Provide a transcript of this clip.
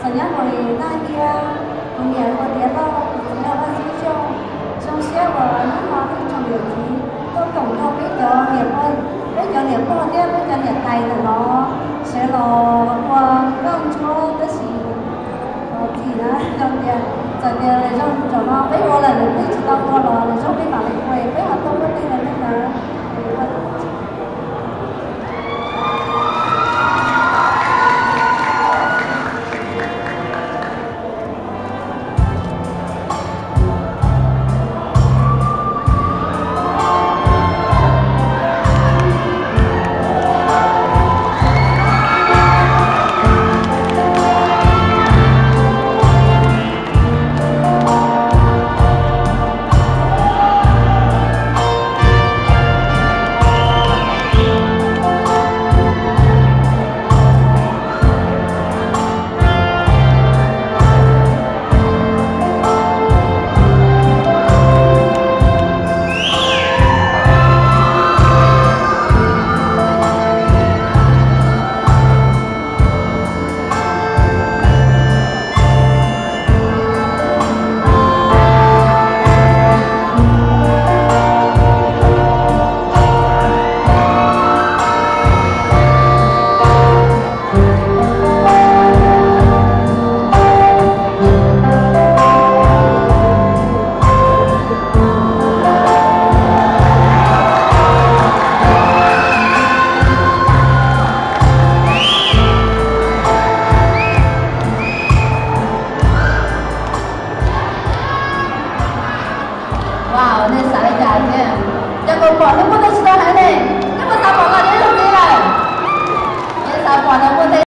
Txom nyab mus nag hia, kuv niam hu tiav lauj, kuv txiv yog Vaj Xib Xyooj. Zoo siab uas hnub no ib tsoom niam txiv tuaj koom nrog peb cov niam pog, peb cov niam pog thiab peb cov niam tais ntawm no sawv los ua noj ntsuab tab sis txim na, yog tias txawm tias zoo zaum no peb ua lawm nws twb tsis tau ua los nws zoo peb mam li ua, peb ho tuaj ua tij ntawd. Wow, nej xav li cas thiab? Cov kuv pom nej muaj tej tsis tau hais ne, nej puas xav pom kom nej lub txiv lawm? Nej xav pom nej muaj tej